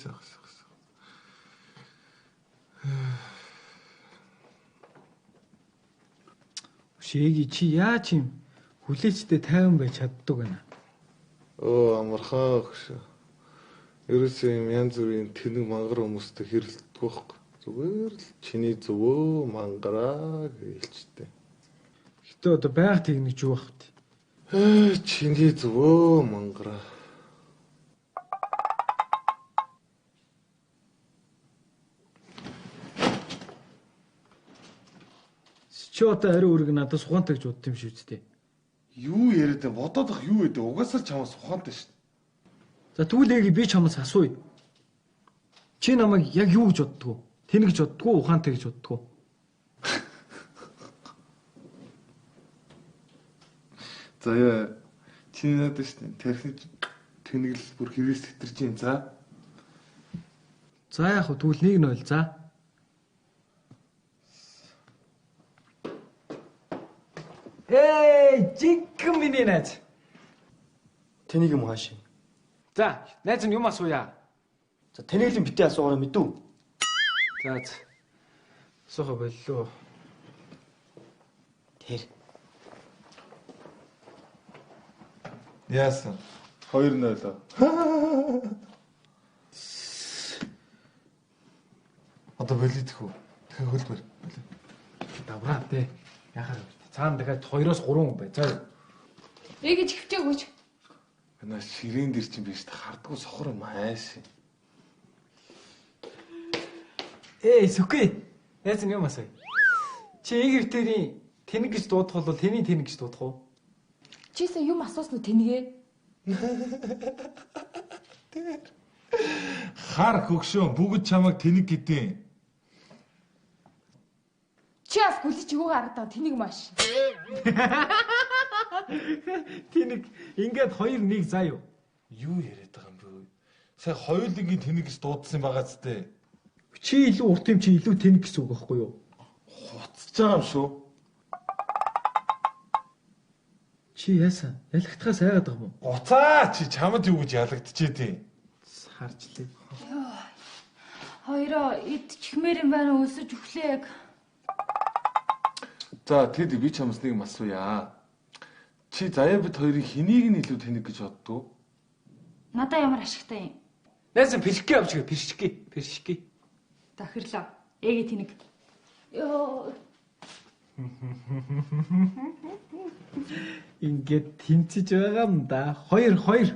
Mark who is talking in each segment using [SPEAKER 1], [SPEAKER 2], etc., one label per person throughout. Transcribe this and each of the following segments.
[SPEAKER 1] сайхан.
[SPEAKER 2] Шэги чи яаж юм хүлээчтэй тайван байж чаддаг байна.
[SPEAKER 1] Өө амархан өгш. Ерөөсөө юм янз бүрийн тэнэг мангар хүмүүстэй хэрэлддэг байхгүй. Зүгээр л чиний зөвөө мангараа гэлчтэй.
[SPEAKER 2] Гэтэ одоо байга тэгнэж юу байх вэ?
[SPEAKER 1] Чиний зөвөө мангараа.
[SPEAKER 2] Чи одоо ариун үрэг надаас ухаантай гэж бодд юм шиг үстэй.
[SPEAKER 1] Юу яриад вэ? Бодоод ах юу вэ? Угаасаа л чамаас ухаантай шүү дээ.
[SPEAKER 2] За тэгвэл эги би чамаас асууя. Чи намайг яг юу гэж боддгоо? Тэн гэж боддгоо, ухаантай гэж боддгоо?
[SPEAKER 1] За яа. Чиний надад шүү дээ. Тархины тэнэглэл бүр хэвээс хэтэрч юм за.
[SPEAKER 2] За яах вэ? Тэгвэл 1-0 за. Эй, жинхэнэ миний найз.
[SPEAKER 3] Тэнийг юм хааш.
[SPEAKER 2] За, найз нь юм асууя.
[SPEAKER 3] За, тэнийг л битээ асуугаараа мэдүү.
[SPEAKER 2] За. Асууха боллоо.
[SPEAKER 3] Тэр.
[SPEAKER 1] Яасан? 2-0. Одоо болидох үү? Тэгэхээр хөлбөр.
[SPEAKER 2] Давраа тэ. Яхаа вэ? Цаана дахиад 2-оос 3 хүн бай. За.
[SPEAKER 4] Эгэ чихвчээгүйч.
[SPEAKER 1] Манай ширээн дээр чинь биш та хардгуу сохор юм хайш.
[SPEAKER 2] Эй, сүхий. Найз нь юм асууя. Чи эгэ битэрийн тэнэг гэж дуудах бол тэний тэнэг гэж дуудах уу?
[SPEAKER 4] Чи сая юм асуусан уу тэнэгээ?
[SPEAKER 1] Тэр. Хар хөгшөөн бүгд чамайг тэнэг гэдیں.
[SPEAKER 4] Чи бас гүлж юу гаргадаг байгаа тэнийг маш.
[SPEAKER 2] Тэнэг ингээд 2-1 заа юу?
[SPEAKER 1] Юу яриад байгаа юм бэ? Сая хоёулынгийн тэнэг гэж дуудсан байгаа ч дээ.
[SPEAKER 2] Чи илүү урт юм чи илүү тэнэг гэсэн үг байхгүй юу?
[SPEAKER 1] Хуцаж байгаа юм шүү.
[SPEAKER 2] Чи яасан? Ялагдахаас айгаад байгаа юм уу?
[SPEAKER 1] Гуцаа чи чамд юу гэж ялагдчихээ тийм.
[SPEAKER 2] Харчлаа.
[SPEAKER 5] Хоёроо эд чихмээр юм байна өсөж өглөө.
[SPEAKER 1] За тэд би чамс нэг юм асууя. Чи заяа бит хоёрын хэнийг нь илүү тэнэг гэж боддгоо?
[SPEAKER 5] Надаа ямар ашигтай юм?
[SPEAKER 2] Найз нь пиршки авч гээ, пиршки, пиршки.
[SPEAKER 5] Тохирлоо. Эгэ тэнэг. Йоо.
[SPEAKER 2] Ингээд тэнцэж байгаа юм да. 2-2.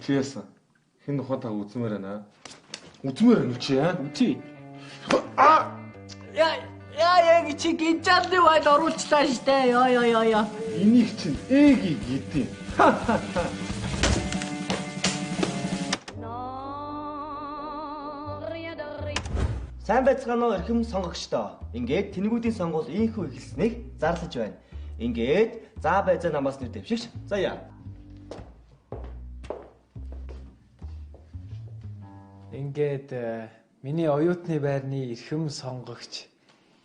[SPEAKER 1] Чи яасан? Хэн ухаан та үзмээр байна? Үзмээр байна уу чи яа?
[SPEAKER 2] Үзье.
[SPEAKER 1] А!
[SPEAKER 6] Яа, яа яг чи гинжаалны вайл оруулчлаа штэ. Йоо ёо ёо ёо.
[SPEAKER 1] Энийг чинь эги гэдэг.
[SPEAKER 3] Сайн байцгаана уу эрхэм сонгогчдоо. Ингээд тэнэгүүдийн сонгуул ийхүү эхэлснийг зарлаж байна. Ингээд за байзаа намаас нэр дэвшигч заяа.
[SPEAKER 2] Ингээд миний оюутны байрны эрхэм сонгогч,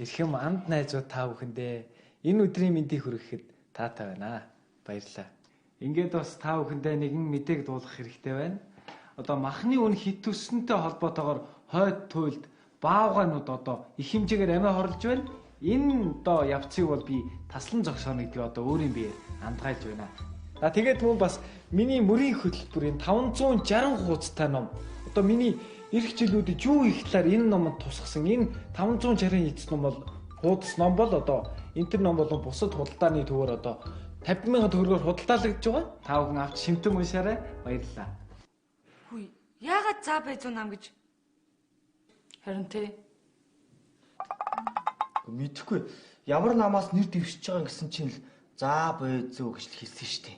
[SPEAKER 2] эрхэм анд найзууд та бүхэндээ энэ өдрийн мэндийг хүргэхэд таатай байна. Баярлалаа. Ингээд бас та бүхэндээ нэгэн мэдээг дуулгах хэрэгтэй байна. Одоо махны үн хит төссөнтэй холбоотойгоор хойд туйлд баавгайнууд одоо их хэмжээгээр амиа хорлож байна. Энэ одоо явцыг бол би таслан зогсооно гэдгийг одоо өөрийн биеэр андгайлж байна. За тэгээд мөн бас миний мөрийн хөтөлбөрийн 560 хуудастай ном. Одоо миний эх жилүүдэд юу их талаар энэ номонд тусгасан энэ 560 эц ном бол хуудас ном бол одоо энэ төр ном болон бусад худалдааны төвөөр одоо 50,000 төгрөгөөр худалдаалагдж байгаа. Та бүхэн авч шимтэн уншаарай. Баярлалаа.
[SPEAKER 5] Хүй, яагаад за байзуу нам гэж? Харин тий.
[SPEAKER 3] Мэдэхгүй. Ямар намаас нэр дэвшиж байгаа гэсэн чинь л за байзуу гэж л хэлсэн штэ.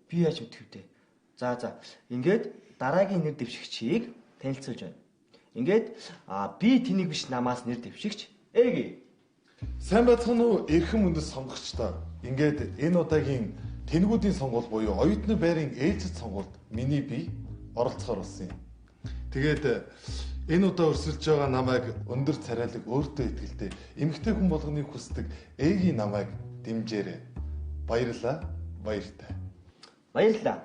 [SPEAKER 3] Би яаж мэдэх вэ? За за. Ингээд дараагийн нэр дэвшигчийг танилцуулж байна. Ингээд би тэнийг биш намаас нэр дэвшигч Эги.
[SPEAKER 1] Сайн байцгаана уу эрхэм хүндэт сонгогчдоо. Ингээд энэ удаагийн тэнгүүдийн сонгуул буюу оюутны байрын ээлжит сонгуульд миний бие оролцохоор болсон юм. Тэгээд энэ удаа өрсөлдөж байгаа намайг өндөр царайлаг өөртөө итгэлтэй эмэгтэй хүн болгоныг хүсдэг Эги намайг дэмжээрэй. Баярлалаа. Баяртай.
[SPEAKER 3] Баярлалаа.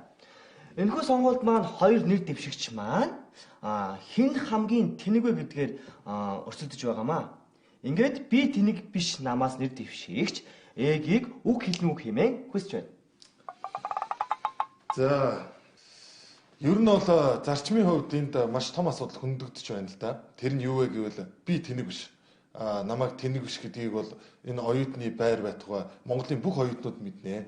[SPEAKER 3] Энэхүү сонгуульд маань хоёр нэр дэвшигч маань хэн хамгийн тэнэг вэ гэдгээр өрсөлдөж байгаамаа. Ингээд би тэнэг биш намаас нэр дэвшигч Эгийг үг хэлнэ үг хэмээн хүсэж байна.
[SPEAKER 1] За ер нь бол зарчмын хувьд энд маш том асуудал хөндөгдөж байна л да. Тэр нь юу вэ гэвэл би тэнэг биш. Намайг тэнэг биш гэдгийг бол энэ оюутны байр байтугай Монголын бүх оюутнууд мэднэ.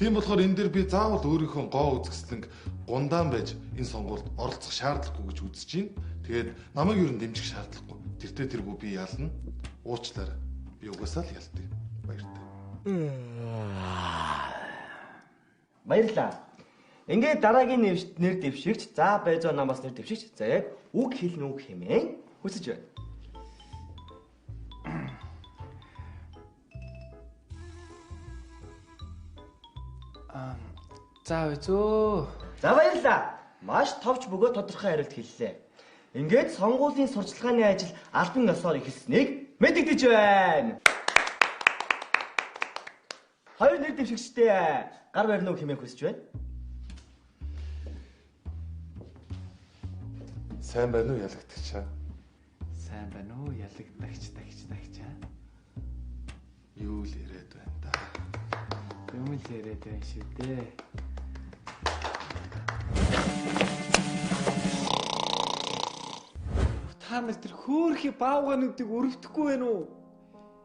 [SPEAKER 1] Тийм болохоор энэ дэр би заавал өөрийнхөө гоо үзэсгэлэнг гундаан байж энэ сонгуульд оролцох шаардлагагүй гэж үзэж байна. Тэгээд намайг ер нь дэмжих шаардлагагүй. Тэртээ тэргүй би ялна. Уучлаарай. Би угаасаа л ялдаг. Баяртай.
[SPEAKER 3] Баярлалаа. Ингээд дараагийн нэр дэвшигч за байзоо намаас нэр дэвшигч за яг үг хэлнэ үг хэмээн хүсэж байна.
[SPEAKER 2] За үзөө.
[SPEAKER 3] За баярлалаа. Маш товч бөгөөд тодорхой хариулт хэллээ. Ингээд сонгуулийн сурчлагын ажил албан ёсоор эхэлснийг мэдэгдэж байна. Хоёр нэр дэвшигчтэй гар барина уу хэмээн хүсэж байна.
[SPEAKER 1] Сайн байна уу ялагдагчаа?
[SPEAKER 2] Сайн байна уу ялагдагч тагч тагчаа.
[SPEAKER 1] Юу л яриад байна да.
[SPEAKER 2] Юм л яриад байна шүү дээ. Та нар тэр хөөрхий баавгаануудыг өрөвдөхгүй байх уу?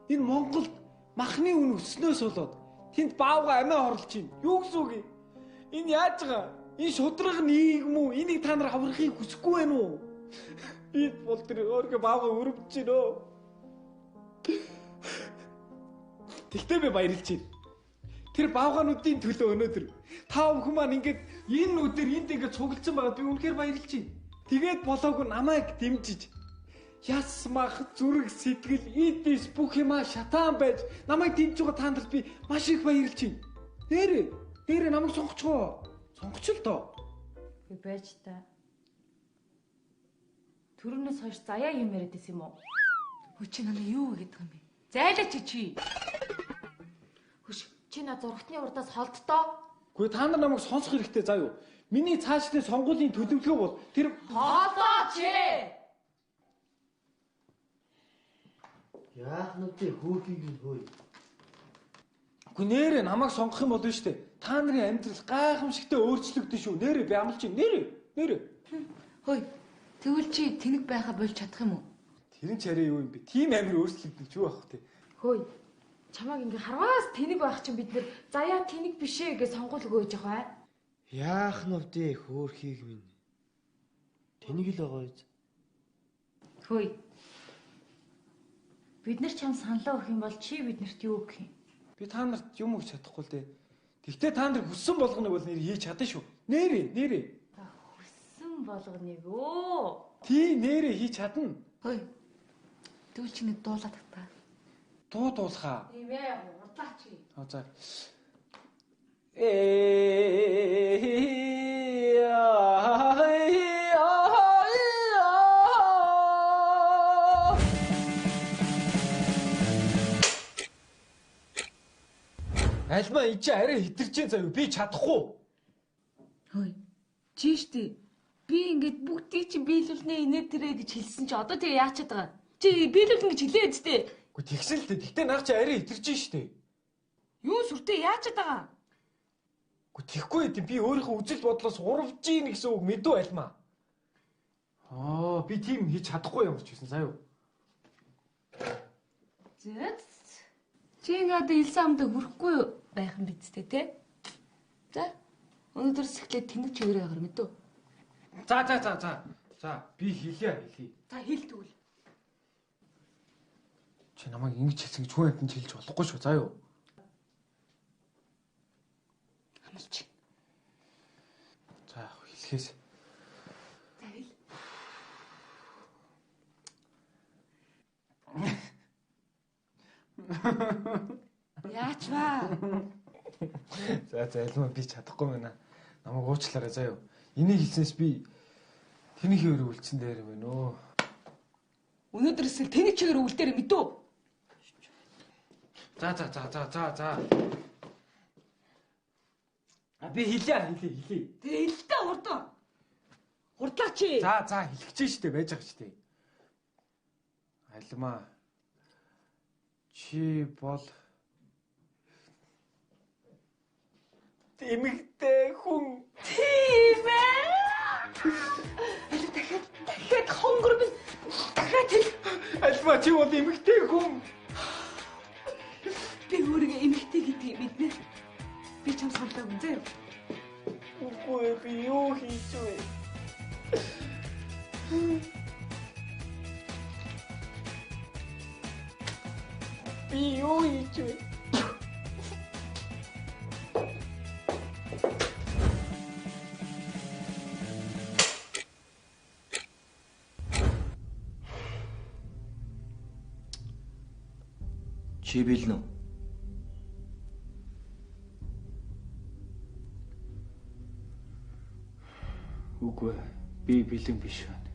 [SPEAKER 2] Энэ Монголд махны үн өснөөс болоод тэнд баавга амиа хорлож байна. Юу гэсэн үг юм? Энэ яаж байгаа? Энэ шудраг нийгэм үү? Энийг та нар аврахыг хүсэхгүй байх уу? Би бол тэр хөөрхий баавга өрөвдөж байна өө. Тэгтээ би баярлж байна. Тэр баавгаануудын төлөө өнөөдөр та бүхэн маань ингээд энэ өдөр энд ингээд цуглдсан байгаад би үнэхээр баярлж байна. Тэгээд болоогүй намайг дэмжиж яс мах зүрх сэтгэл эдис бүх юмаа шатаан байж намайг дэмжиж байгаа та нарт би маш их баярлж байна. Нэрээ нэрээ намайг сонгоцгоо. Сонгоч л доо.
[SPEAKER 5] Би байж та. Төрөнөөс хойш заяа юм яриад байсан юм уу? Хөө чи намайг юу гэдэг юм бэ? Зайлаач чи.
[SPEAKER 4] Хөш чи на зургатны урдаас холддоо.
[SPEAKER 2] Гэхдээ та нар намайг сонсох хэрэгтэй заа юу? Миний цаашдын сонгуулийн төлөвлөгөө бол тэр
[SPEAKER 4] холдооч.
[SPEAKER 3] Яах нь вэ хөөхийг нь хөөе.
[SPEAKER 2] Үгүй нэрээ намайг сонгох юм болно шүү дээ. Та нарын амьдрал гайхамшигтай өөрчлөгдөн шүү. Нэрээ би амлаж байна. Нэрээ нэрээ.
[SPEAKER 5] Хөөе. Тэгвэл чи тэнэг байха болж чадах юм уу?
[SPEAKER 2] Тэр нь ч арай юу юм бэ? Тийм амир өөрчлөгдөн ч юу ах вэ?
[SPEAKER 4] Хөөе. Чамааг ингээ харваас тэнэг байх чинь бид нэр заяа тэнэг бишээ гэж сонгуул өгөөж явах бай.
[SPEAKER 3] Яах нь вэ хөөхийг минь? Тэнэг л байгаа биз?
[SPEAKER 5] Хөөе. Бид нар чам саналаа өгөх юм бол чи биднэрт юу өгөх юм?
[SPEAKER 2] Би та нарт юм өгч чадахгүй л дээ. Тэгтээ та нар хүссэн болгоныг бол нэр хийж чадна шүү. Нэрээ нэрээ.
[SPEAKER 5] Хүссэн болгоныг өө.
[SPEAKER 2] Тий нэрээ хийж чадна.
[SPEAKER 5] Хөөе. Тэгвэл чи нэг дуулаад татаа.
[SPEAKER 2] Дуу дуулахаа.
[SPEAKER 4] Тийм ээ, урдлаа чи.
[SPEAKER 2] Аа за. Альма энэ чи арай хитэрч заяа би чадахгүй.
[SPEAKER 5] Хөөе. Чи штэ. Би ингээд бүгдийг чи биелүүлнэ инээ тэрэ гэж хэлсэн чи одоо тэгээ яачаад байгаа. Чи биелүүлнэ гэж хэлээ үсттэй.
[SPEAKER 2] Үгүй тэгсэн л дээ. Тэгтээ наа чи арай хитэрч штэ.
[SPEAKER 5] Юу сүртэй яачаад байгаа?
[SPEAKER 2] Үгүй тэгхгүй юм би өөрийнхөө үзэл бодлоос урвж ийн гэсэн үг мэдүү альма. Аа би тийм хийж чадахгүй юм ч гэсэн заяа.
[SPEAKER 5] Зэ. Чи ингээд одоо илсэн амдаа хүрэхгүй байх юм биз дээ тэ? За. Өнөөдрөөс эхлээд тэнэг чигээрээ явах мэдүү.
[SPEAKER 2] За за за за. За би хэлье хэлье.
[SPEAKER 5] За хэл тэгвэл.
[SPEAKER 2] Чи намайг ингэж хэлсэн гэж хүн амьтанд хэлж болохгүй шүү заа юу?
[SPEAKER 5] Амлч.
[SPEAKER 2] За яг хэлхээс.
[SPEAKER 5] За хэл. Яач вэ?
[SPEAKER 2] За за альма би чадахгүй байна. Намайг уучлаарай заа юу. Энийг хэлсэнээс би тэнийхээ өрөө үлдсэн дээр юм байна өө.
[SPEAKER 5] Өнөөдрөөс л тэнэг чигээр үлдээр мэдүү.
[SPEAKER 2] За за за за за за. А би хэлье хэлье хэлье.
[SPEAKER 5] Тэг хэл дээ. чи.
[SPEAKER 2] За за хэлчихэж штэ байж байгаа штэ. Альмаа. Чи бол эмэгтэй хүн.
[SPEAKER 5] Тийм ээ. Алив дахиад хонгор минь дахиад хэл.
[SPEAKER 2] Альмаа чи бол эмэгтэй хүн.
[SPEAKER 5] Би өөрийгөө эмэгтэй гэдгийг мэднэ. Би чам саналаа өгнө зөө.
[SPEAKER 2] Үгүй би юу хийж вэ? Би юу хийж вэ?
[SPEAKER 3] Чи бэлэн үү?
[SPEAKER 2] Үгүй би бэлэн биш байна.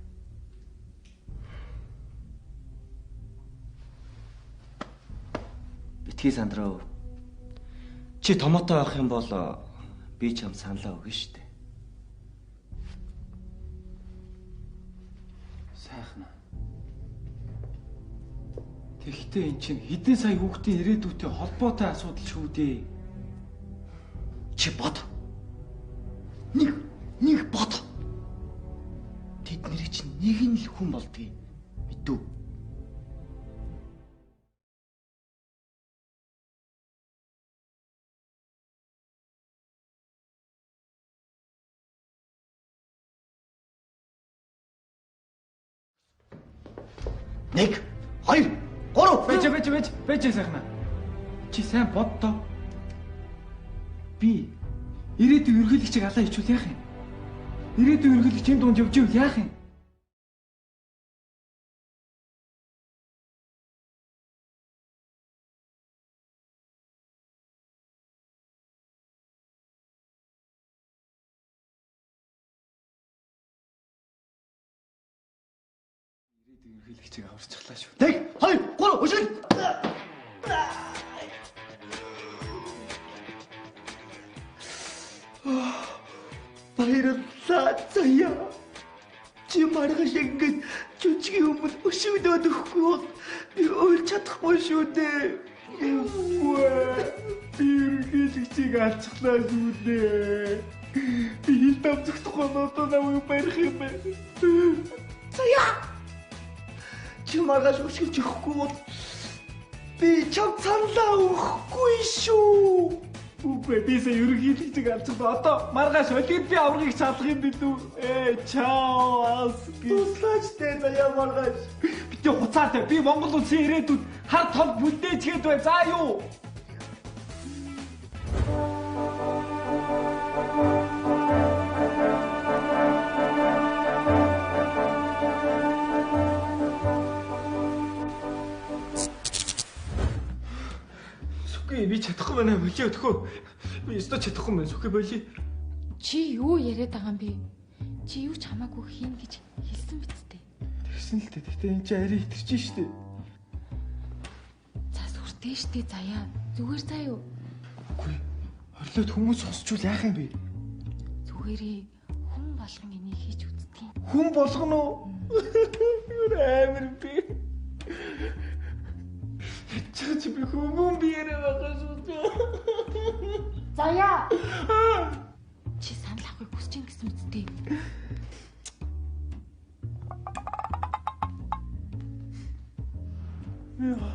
[SPEAKER 3] Битгий сандраа. Чи томоотой байх юм бол би чам саналаа өгнө шүү дээ.
[SPEAKER 2] Сайхан аа. Тэгэхдээ эн чинь хэдэн сая хүүхдийн ирээдүйтэй холбоотой асуудал шүү дээ.
[SPEAKER 3] Чи бод. Нэг бод. Тэд нарыг чинь нэг нь л хүн болдгийг мэдв. Нэг, хоёр, гурав.
[SPEAKER 2] Байж сайхан аа. Чи сайн боддоо. Би ирээдүйн ерөнхийлөгчийг алаа ичвэл яах юм? Ирээдүйн ерөнхийлөгч энэ дунд явж ивэл яах юм? Ирээдүйн ерөнхийлөгчийг аварчихлаа шүү.
[SPEAKER 3] 1 2 3 өшөө. Баярлалаа заяа. Чи маргааш ингэж жүжигийн өмнө өшөглөөд өгөхгүй бол би уйлж чадахгүй шүү дээ.
[SPEAKER 2] Би ерөнхийлөгчийг алчихлаа шүү дээ. Би хил давцагдахгүй одоо намайг барих юм байна.
[SPEAKER 3] Заяа. Чи маргааш өшөглөж өгөхгүй бол би чамд саналаа өгөхгүй шүү.
[SPEAKER 2] Үгүй би сая ерөнхийлөгчийг алчихлаа. Одоо маргааш Олимпийн аваргыг чадах юм билүү? Чао аски.
[SPEAKER 3] Туслаач дээ заяа маргааш.
[SPEAKER 2] Битгий хуцаатай. Би Монгол улсын ирээдүйд хар тол бүлдээчгээд бай. За юу? Сүхий би чадахгүй байна. Болио төхөө. Би өстө чадахгүй байна. Сүхий болио.
[SPEAKER 4] Чи юу яриад байгаа юм бэ? Чи юу ч хамаагүй хийн гэж хэлсэн биз дээ.
[SPEAKER 2] Тэгсэн л дээ. Тэгтээ эн чинь арай итгэж штэ.
[SPEAKER 4] За сүртэй штэ заяа. Зүгээр заа юу?
[SPEAKER 2] Үгүй. Хорлоод хүмүүс сонсчвол яах юм бэ?
[SPEAKER 4] Зүгээрээ хүн болгон энийг хийж үздэг.
[SPEAKER 2] Хүн болгоно уу? Амар би. Чи би хүмүүн биеэрээ байгаа шүү дээ.
[SPEAKER 4] Заяа. Чи санал авахыг хүсэж ин гэсэн мэт дээ.
[SPEAKER 2] Яа.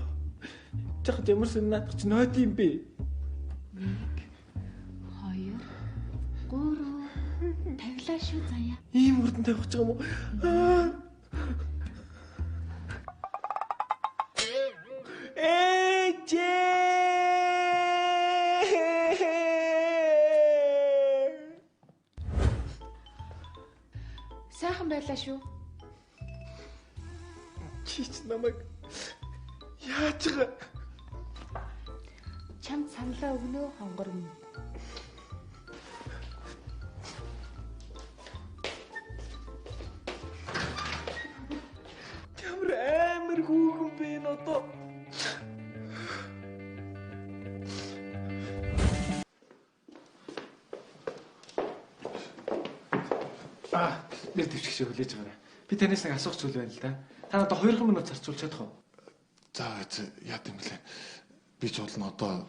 [SPEAKER 2] Чахад ямар сэн наадах чи нойд юм бэ?
[SPEAKER 4] 1 2 3 тавилаа шүү заяа.
[SPEAKER 2] Ийм үрдэн тавих гэж байгаа юм уу?
[SPEAKER 4] Сайхан байлаа шүү.
[SPEAKER 2] Чи ч намайг яаж байгаа?
[SPEAKER 4] Чамд саналаа өгнө хонгор минь.
[SPEAKER 2] Ямар амар хүүхэн бэ энэ одоо? Нэр дэвшигчээ хүлээж аваарай. Би танаас нэг асуух зүйл байна л да. Та надад 2 минут зарцуулж чадах уу?
[SPEAKER 1] За яа гэм блэ? Би ч бол нь одоо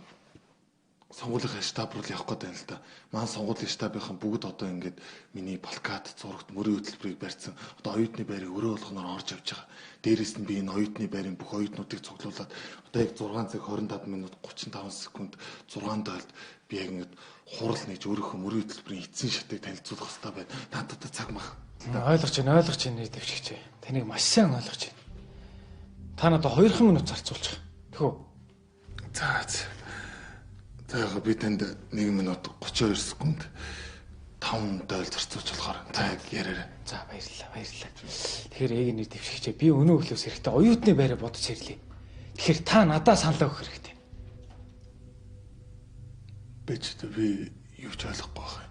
[SPEAKER 1] сонгуулийн штаб руу явах гээд байна л да. Маань сонгуулийн штабынхан бүгд одоо ингээд миний плакат, зурагт, мөрийн хөтөлбөрийг барьсан. Одоо оюутны байрыг өрөө болгоноор орж явж байгаа. Дээрээс нь би энэ оюутны байрын бүх оюутнуудыг цуглуулад одоо яг 6 цаг 25 минут 35 секунд 6 дойлд би яг ингээд хурал нээж өөрийнхөө мөрийн хөтөлбөрийн эцсийн шатыг танилцуулах хэрэгтэй байна. Надад одоо цаг мах.
[SPEAKER 2] Ойлгож байна, ойлгож байна нэр дэвшигчээ. Таныг маш сайн ойлгож байна. Та надад 2 минут зарцуулчих. Тэхүү.
[SPEAKER 1] За за. За яг би танд 1 минут 32 секунд 5 дойл зарцуулж болохоор за яг яриарай.
[SPEAKER 2] За баярлалаа, баярлалаа. Тэгэхээр яг нэр дэвшигчээ би өнөө өглөөс хэрэгтэй оюутны байраа бодож ирлээ. Тэгэхээр та надаа санал өгөх хэрэгтэй.
[SPEAKER 1] Би ч би юу ч ойлгохгүй байх юм.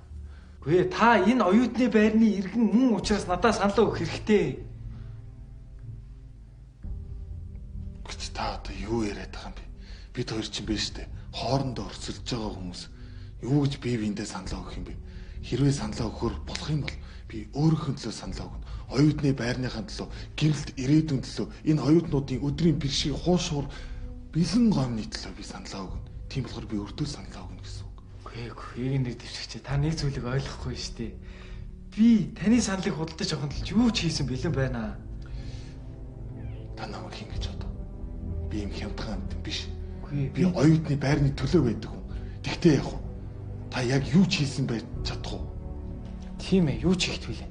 [SPEAKER 2] Үгүй ээ, та энэ оюутны байрны иргэн мөн учраас надаа санал өгөх хэрэгтэй.
[SPEAKER 1] Гэвч та одоо юу яриад байгаа юм бэ? Бид хоёр чинь биш үү? Хоорондоо өрсөлдөж байгаа хүмүүс юу гэж бие биендээ санал өгөх юм бэ? Хэрвээ санал өгөхөр болох юм бол би өөрийнхөө төлөө санал өгнө. Оюутны байрныхаа төлөө, гэрэлт ирээдүйн төлөө, энэ оюутнуудын өдрийн бэрхшээг хуушуур бэлэн гомны төлөө би санал өгнө. Тийм болохоор би өртөө санал өгнө гэсэн үг.
[SPEAKER 2] Үгүй ээ, нэг нэр дэвшигчээ. Та нэг зүйлийг ойлгохгүй шүү дээ. Би таны саналыг худалдаж авахын тулд юу ч хийсэн бэлэн байна.
[SPEAKER 1] Та намайг хин гэж бодов? Би юм хямдхан амтан биш. Би оюутны байрны төлөө байдаг хүн. Тэгтээ яг уу. Та яг юу ч хийсэн байж чадах уу?
[SPEAKER 2] Тийм ээ, юу ч хийх вэ?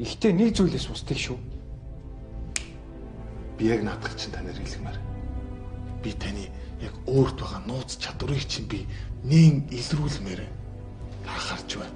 [SPEAKER 2] Гэхдээ нэг зүйлээс устдаг шүү.
[SPEAKER 1] Би яг наадах чинь танаар хэлмээр. Би таны яг өөрт байгаа нууц чадварыг чинь би нээн илрүүлмээр. Та харж байна.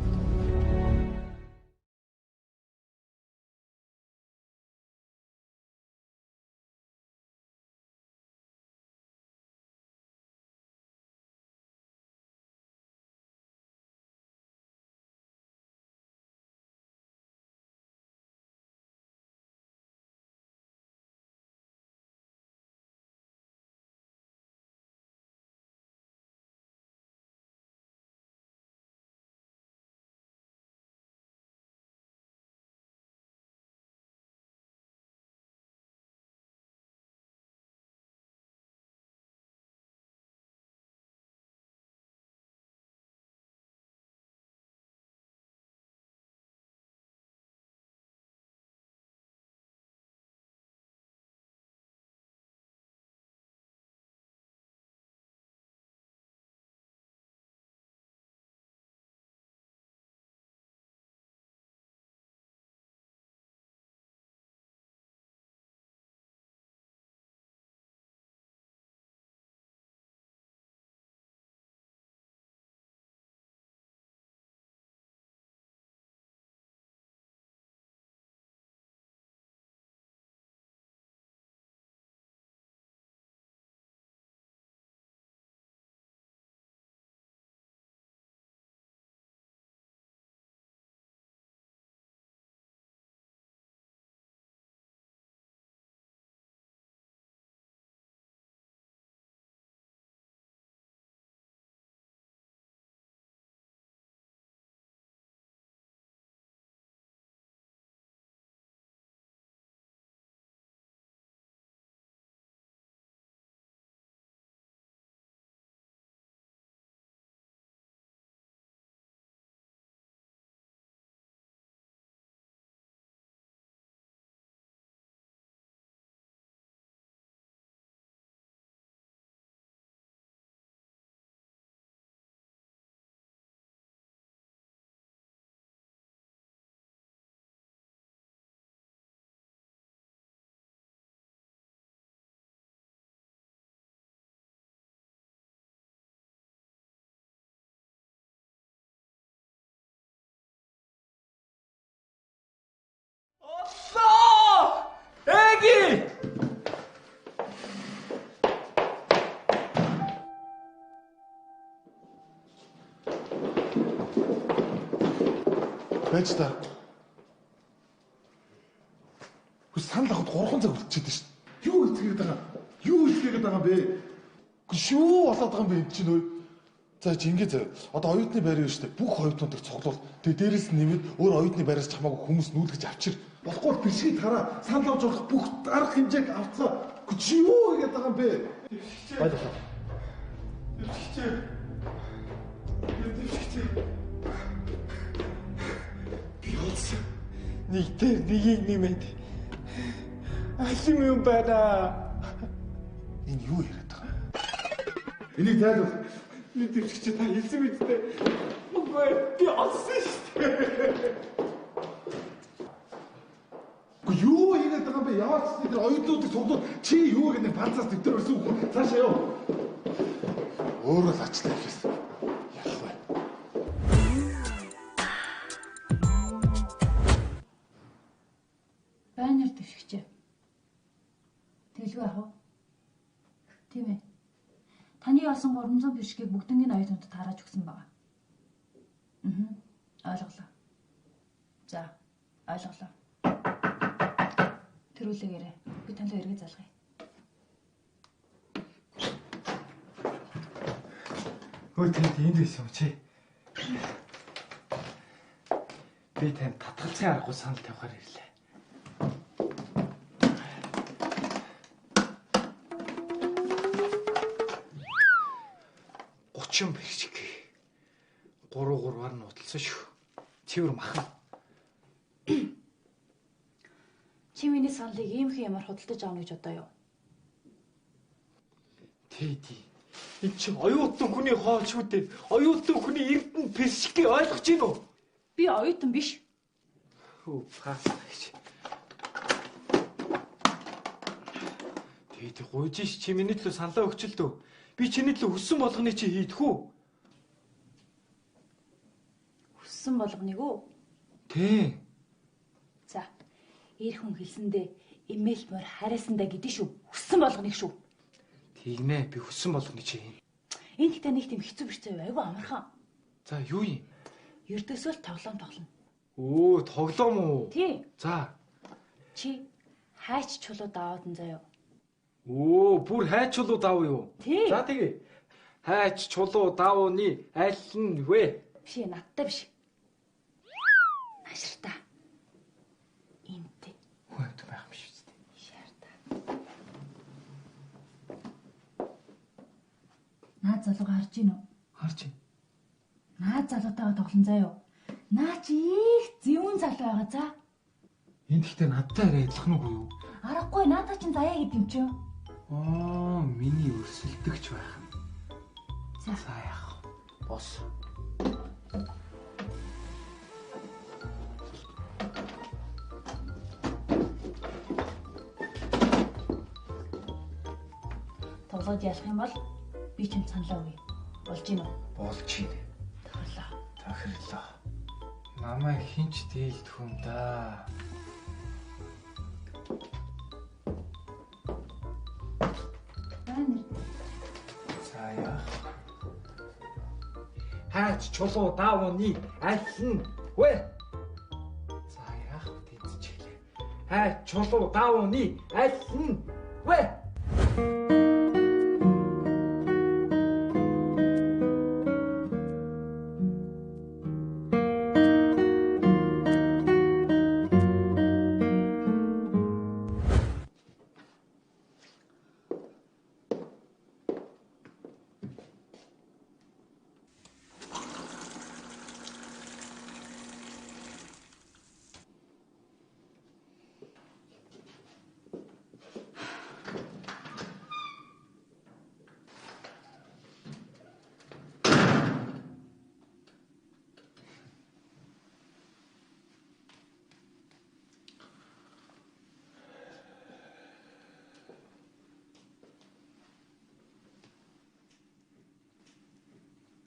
[SPEAKER 6] Оллоо! Эги!
[SPEAKER 1] Байж та. Хөөс санал авахд 3 цаг үлдчихэд шүү дээ. Юу хэлцгээгээд байгаа? Юу хэлцгээгээд байгаа юм бэ? Үгүй шүү болоод байгаа юм бэ энэ чинь өө. За чи ингэ заяа. Одоо оюутны байр юу штэ. Бүх оюутнуудыг цуглуул. Тэгээ дээрээс нь нэмээд өөр оюутны байраас чамаагүй хүмүүс нүүлгэж авчир. Болохгүй бол бишгийг тараа санал авч болох бүх арга хэмжээг авцгаа. Чи юу хийгээд байгаа юм бэ?
[SPEAKER 2] Ойлголоо.
[SPEAKER 1] Дэвшигчээ. Дэвшигчээ.
[SPEAKER 2] Би олсон. Нэг дээр нэгийг нэмээд алим юм байна.
[SPEAKER 1] Энэ юу яриад байгаа юм? Энийг тайлбар.
[SPEAKER 2] Нэг дэвшигчээ та хэлсэн мэт дээ. Үгүй би олсон шүү дээ.
[SPEAKER 1] Үгүй юу хийгээд байгаа юм бэ? Яваач тэр оюутнуудыг цуглуул чи юу гэдэг панцаас дэвтэр өрсөн үгүй. Цаашаа яв. Өөрөө л ачлаа ихээс. Яах вэ?
[SPEAKER 5] Байнер дэвшигчээ. Тэгэлгүй яах вэ? Тийм ээ. Таны олсон 300 бишгийг бүгднийг оюутнуудад тарааж өгсөн байгаа. Ойлголоо. За, ойлголоо. Тэрүүлээгээрэй. Би тань руу эргэж залгая.
[SPEAKER 2] Өө тэнд энд байсан юм чи. Би танд татгалзахын аргагүй санал тавихаар ирлээ. 30 бэрчиг. 3 3-аар нь уталсан шүү. Цэвэр махан.
[SPEAKER 5] Чи миний саналыг иймхэн ямар худалдаж авна гэж бодоо юу?
[SPEAKER 2] Тий. Энд чи оюутан хүний хоол шүү дээ. Оюутан хүний эрдэнэ бэрчгийг ойлгож гин үү?
[SPEAKER 5] Би оюутан биш.
[SPEAKER 2] Хөө пас гэж. Тий гуйж ш чи миний төлөө саналаа өгч л дөө. Би чиний төлөө хүссэн болгоныг чи хийдэх үү?
[SPEAKER 5] Хүссэн болгоныг үү?
[SPEAKER 2] Тий.
[SPEAKER 5] За. Эр хүн хэлсэндээ эмээл морь харайсандаа гэдэг шүү. Хүссэн болгоныг шүү.
[SPEAKER 2] Тэгнэ би хүссэн болгоныг чи хийнэ.
[SPEAKER 5] Энэ гэхдээ нэг тийм хэцүү биш заяа. Айгу амархан.
[SPEAKER 2] За юу юм?
[SPEAKER 5] Ердөөсөө л тоглоом тоглоно.
[SPEAKER 2] Өө тоглоом уу?
[SPEAKER 5] Тий.
[SPEAKER 2] За.
[SPEAKER 5] Чи хайч чулуу даваадан заяа.
[SPEAKER 2] Өө бүр хайч чулуу давуу юу?
[SPEAKER 5] Тий.
[SPEAKER 2] За тэгээ. Хайч чулуу давууны аль нь вэ?
[SPEAKER 5] Биш ээ, надтай биш. Наширтаа. Энтэй.
[SPEAKER 2] Хүн амьд байх юм шүү дээ.
[SPEAKER 5] Шаартаа. Наад залууга харж гин үү?
[SPEAKER 2] Харж гин.
[SPEAKER 5] Наад залуутайгаа тоглон заяа. Наа чи их зөвүүн залуу байгаа за.
[SPEAKER 2] Энд гэхдээ надтай арай адилхан уу юу?
[SPEAKER 5] Аргагүй наадаа чинь заяа гэдэг юм чи.
[SPEAKER 2] Аа, миний өрсөлдөгч байх нь.
[SPEAKER 5] За
[SPEAKER 2] яах вэ? Бос.
[SPEAKER 5] Тоглоод ялах юм бол би чамд саналаа өгье. Болж гин үү?
[SPEAKER 2] Болж гин.
[SPEAKER 5] Тохирлоо.
[SPEAKER 2] Тохирлоо. Намайг хинч дийлдэх юм да. За яах? Хаач чулуу давууны аль нь вэ? За яах вэ тэнцчихлээ. Хаач чулуу давууны аль нь вэ?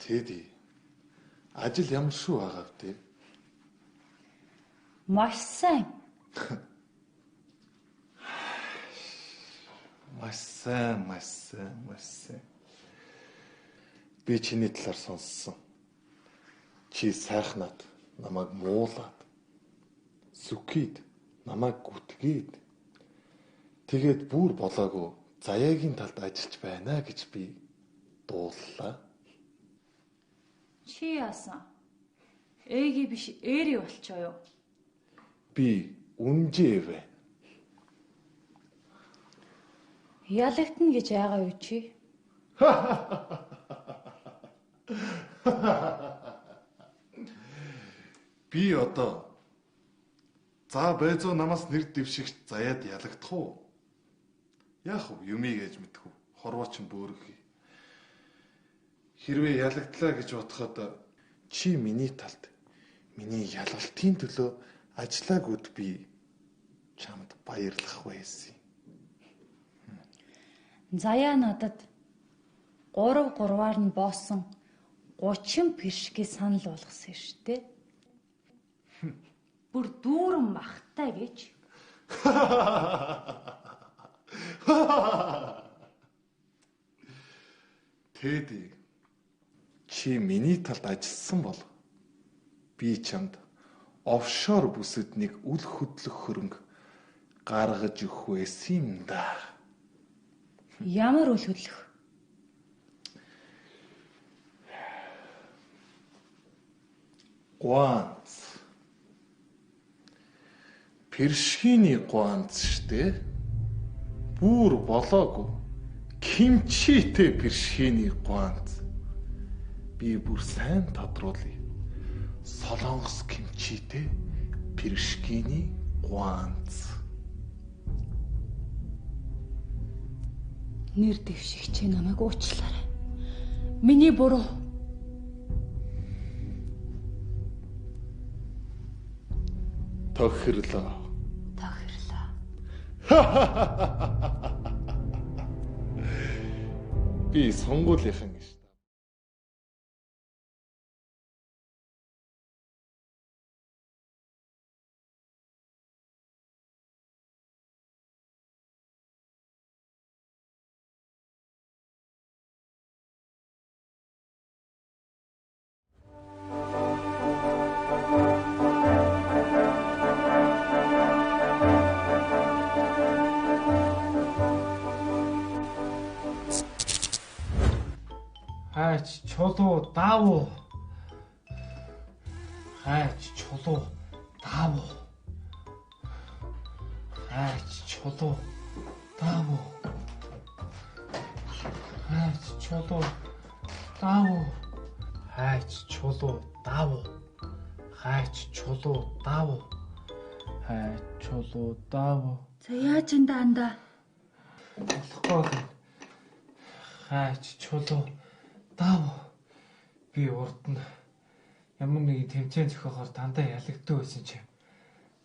[SPEAKER 1] Тэди. Ажил ямар шүү байгаа вэ?
[SPEAKER 5] Маш сайн.
[SPEAKER 1] Маш сайн, маш сайн, маш сайн. Би чиний талаар сонссон. Чи сайхнаад намайг муулаад, сүкид намайг гүтгээд тэгээд бүр болоогүй заяагийн талд ажиллаж байна гэж би дууллаа.
[SPEAKER 5] Чи яасан? Эги биш эри болчоо юу?
[SPEAKER 1] Би үнжээвэ.
[SPEAKER 5] Ялагдана гэж яагаа юу чи?
[SPEAKER 1] Би одоо за байзуу намаас нэр дэвшигч заяад ялагдах уу? Яах вэ? Юмыг ээж мэдэх үү? Хорвооч бөөрөх. Хэрвээ ялагдлаа гэж бодоход чи миний талд миний ялгалтын төлөө ажиллаагүйд би чамд баярлах байсан.
[SPEAKER 5] Заяа надад 3 3-аар нь боосон 30 пиршгийг санал болгосон шүү дээ. Бүр дүүрэн махтай гэж.
[SPEAKER 1] Тэди чи миний талд ажилласан бол би чамд офшор бүсэд нэг үл хөдлөх хөрөнгө гаргаж өгөх байсан юм да.
[SPEAKER 5] Ямар үл хөдлөх?
[SPEAKER 1] Гуанц. Першгийн гуанц штэ. Бүр болоогүй. Кимчитэй першгийн гуанц. Би бүр сайн тодруулъя. Солонгос кимчитэй першгийн гуанц.
[SPEAKER 5] Нэр дэвшигч намайг уучлаарай. Миний буруу.
[SPEAKER 1] Тохирлоо.
[SPEAKER 5] Тохирлоо.
[SPEAKER 1] Би сонгуулийнхан гэж.
[SPEAKER 2] Хайч чулуу даавуу. Хайч чулуу даавуу. Хайч чулуу даавуу. Хайч чулуу даавуу. Хайч чулуу даавуу. Хайч чулуу даавуу. Хайч чулуу даавуу.
[SPEAKER 5] За яаж энэ анда?
[SPEAKER 2] Болохгүй гэн. Хайч чулуу даав. Би урд нь ямар нэгэн тэмцээн зохиохоор дандаа ялагддаг байсан чи.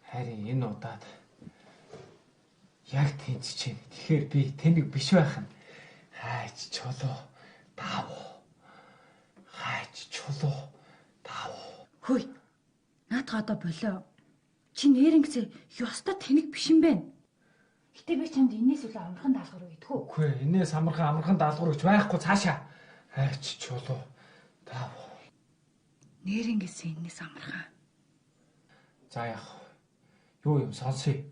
[SPEAKER 2] Харин энэ удаад яг тэнцэж байна. Тэгэхээр би тэнэг биш байх нь. Хайч чулуу даав. Хайч чулуу даав.
[SPEAKER 5] Хөөе. Наадах одоо болоо. Чи нэрнгэсээ ёстой тэнэг биш юм байна. Гэтэ би чамд энэс илүү амархан даалгавар өгдөг үү?
[SPEAKER 2] Үгүй ээ, энэс амархан даалгавар өгч байхгүй цаашаа. Хайч чулуу даав.
[SPEAKER 5] Нэрнгэсээ энэс амархан.
[SPEAKER 2] За яах вэ? Юу юм сонсъё.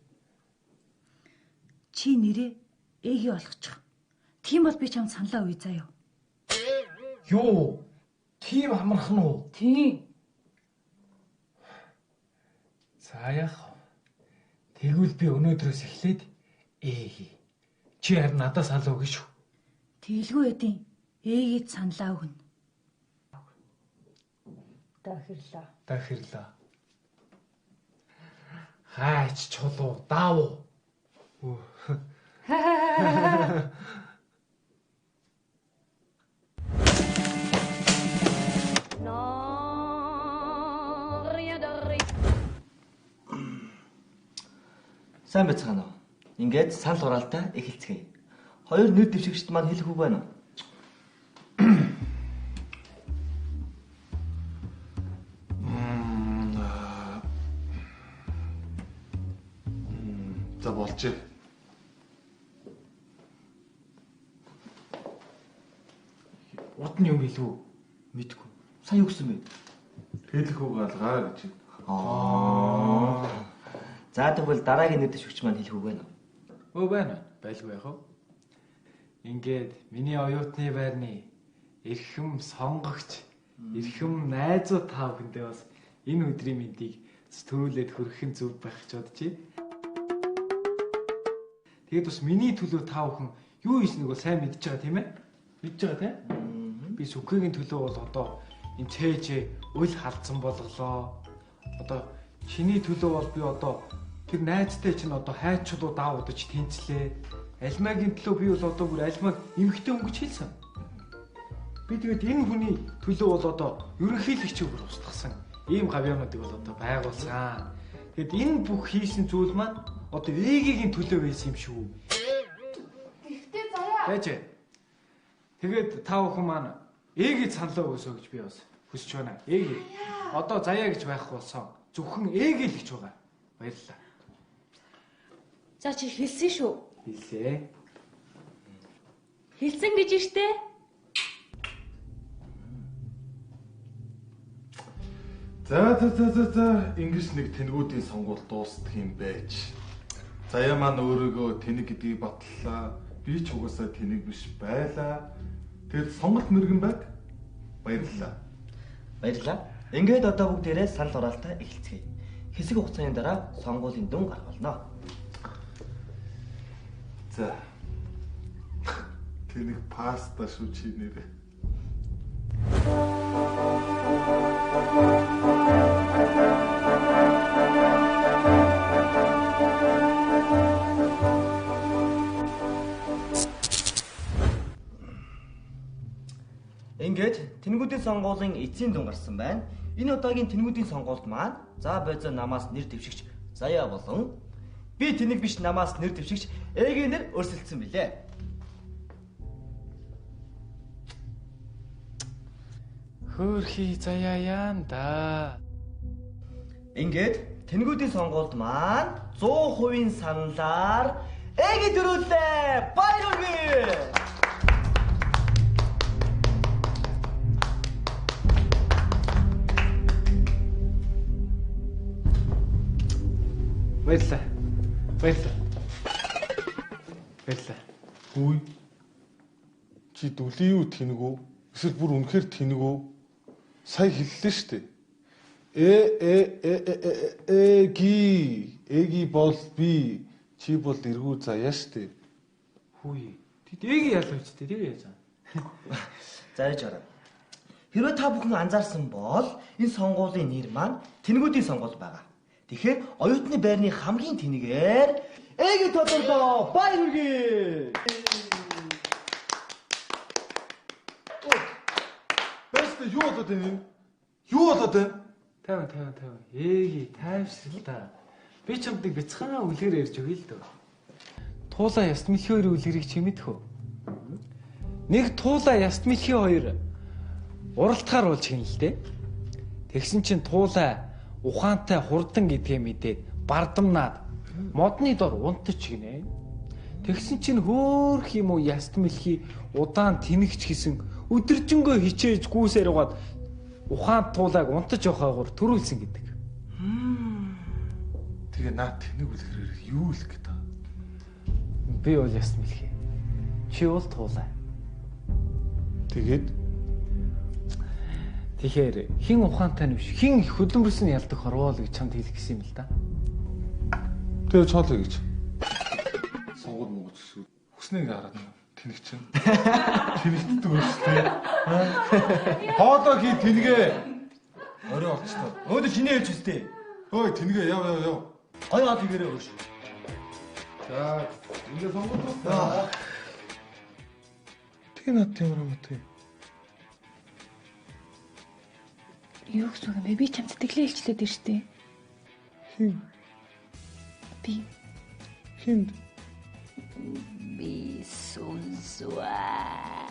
[SPEAKER 5] Чи нэрээ эги болгочих. Тийм бол би чамд саналаа өгье заяа.
[SPEAKER 2] Юу? Тийм амархан уу?
[SPEAKER 5] Тийм.
[SPEAKER 2] За яах вэ? Тэгвэл би өнөөдрөөс эхлээд эги. Чи харин надад санал өгнө шүү.
[SPEAKER 5] Тэгэлгүй эдийн. Ээгээд саналаа өгнө. Тохирлоо.
[SPEAKER 2] Тохирлоо. Хайч чулуу даав.
[SPEAKER 3] Сайн байцгаана уу? Ингээд санал хураалтаа эхэлцгээе. Хоёр нэр дэвшигчд маань хэлэх үг байна уу?
[SPEAKER 1] За болжээ.
[SPEAKER 2] Урд нь юм хэлв үү?
[SPEAKER 3] Мэдгүй. Сайн юу гэсэн бэ?
[SPEAKER 1] Хэлэх үг алгаа гэж.
[SPEAKER 3] Аа. За тэгвэл дараагийн нэр дэвшигч маань хэлэх үг байна уу?
[SPEAKER 2] Өө байна. Байлгүй яах вэ? Ингээд миний оюутны байрны эрхэм сонгогч, Эрхэм найзууд та бүхэндээ бас энэ өдрийн мэндийг төрүүлээд хүргэх нь зөв байх гэж бодож байна. Тэгээд бас миний төлөө та бүхэн юу хийснийг бол сайн мэдж байгаа тийм ээ? Мэдж байгаа тийм? Би сүхгийн төлөө бол одоо энэ цээжээ үл халдсан болголоо. Одоо чиний төлөө бол би одоо тэр найзтай чинь одоо хайчулуу даавуудаж тэнцлээ. Алмаагийн төлөө би бол одоо бүр алмааг эмхтэй өнгөж хэлсэн. Би тэгээд энэ хүний төлөө бол одоо ерөнхийлөгч бүр устгасан. Ийм гавьяануудыг бол одоо байгуулсан. Тэгэд энэ бүх хийсэн зүйл маань одоо ЭГ-ийн төлөө байсан юм шүү.
[SPEAKER 4] Гэхдээ заяа.
[SPEAKER 2] Байж. Тэгээд та бүхэн маань ЭГ саналаа өгөөсөө гэж би бас хүсэж байна. ЭГ. Одоо заяа гэж байхгүй болсон. Зөвхөн ЭГ л гэж байгаа. Баярлалаа.
[SPEAKER 5] За чи хэлсэн шүү.
[SPEAKER 2] Хэллээ.
[SPEAKER 5] Хэлсэн гэж штэ.
[SPEAKER 1] За за за за за ингэж нэг тэнгүүдийн сонгуул дуустах юм байж. Заяа маань өөрийгөө тэнэг гэдгийг батллаа. Би ч угаасаа тэнэг биш байлаа. Тэгэд сонголт мөргөн байг. Баярлалаа.
[SPEAKER 3] Баярлалаа. Ингээд одоо бүгдээрээ санал хураалтаа эхэлцгээе. Хэсэг хугацааны дараа сонгуулийн дүн гарах болно.
[SPEAKER 1] За. Тэнэг паста шүү чи нэрээ.
[SPEAKER 3] Ингээд тэнгүүдийн сонгуулийн эцсийн дүн гарсан байна. Энэ удаагийн тэнгүүдийн сонгуульд маань за бойзоо намаас нэр дэвшигч Заяа болон би тэнэг биш намаас нэр дэвшигч Эгийн нэр өрсөлдсөн билээ.
[SPEAKER 2] Хөөрхий заяа яан да.
[SPEAKER 3] Ингээд тэнгүүдийн сонгуульд маань 100% саналаар Эги төрүүллээ. Баяр хүргэе.
[SPEAKER 2] Баярлалаа. Баярлалаа. Баярлалаа.
[SPEAKER 1] Хүй. Чи дүлий юу тэнэг үү? Эсвэл бүр үнэхээр тэнэг үү? Сая хэллээ шүү дээ. Э э э э эги эги бол би чи бол эргүү заяа шүү дээ.
[SPEAKER 2] Хүй. Тэд эги ялгаа ч дээ. Тэр яаж байгаа.
[SPEAKER 3] За яж хараа. Хэрвээ та бүхэн анзаарсан бол энэ сонгуулийн нэр маань тэнгүүдийн сонгуул байгаа. Тэгэхээр оюутны байрны хамгийн тэнэгээр Эги тодорлоо. Баяр хүргэе.
[SPEAKER 1] Бэст юу болоод байна юм? Юу болоод байна?
[SPEAKER 2] 50 50 50. Эги тайвшрал та. Би чамд нэг бяцхан үлгэр ярьж өгье л дөө. Туулаа яст мэлхий хоёрын үлгэрийг чи мэдэх үү? Нэг туулаа яст мэлхий хоёр уралтгаар болж гин л дээ. Тэгсэн чинь туулаа ухаантай хурдан гэдгээ мэдээд бардамнаад модны дор унтаж гинэ. Тэгсэн чинь хөөх юм уу яст мэлхий удаан тэнэгч гэсэн өдөржингөө хичээж гүйсээр угаад ухаан туулааг унтаж явахаар төрүүлсэн гэдэг.
[SPEAKER 1] Тэгээ наа тэнэг үлгэрээр юу хэлэх гээд байгаа?
[SPEAKER 2] Би бол яст мэлхий. Чи бол туулаа.
[SPEAKER 1] Тэгээд
[SPEAKER 2] Тэгэхээр хин ухаантай нь биш хин хөдөлмөрс нь ялдаг хорвоо л гэж чамд хэлэх гэсэн юм л да.
[SPEAKER 1] Тэгээ чоолё гэж. Сонгуул мууч шүү. Хүснээ ингээ хараад тэнэг чинь. Тэнэгтдэг өс тээ. Хоолоо хий тэнгээ. Орой олчлоо.
[SPEAKER 3] Өөдөө чиний хэлж өстэй.
[SPEAKER 1] Хөөе тэнгээ яв яв яв.
[SPEAKER 3] Гоё хаад хийгээрэй өөр шүү.
[SPEAKER 1] За ингээ сонгуул дуусна. Тэгээ над ямар юм бэ?
[SPEAKER 5] Юу гэсэн үг юм бэ? Би чамд сэтгэлээ илчлээд ирж штэ.
[SPEAKER 1] Хин?
[SPEAKER 5] Би.
[SPEAKER 1] Хинд?
[SPEAKER 5] Би сүнсваа.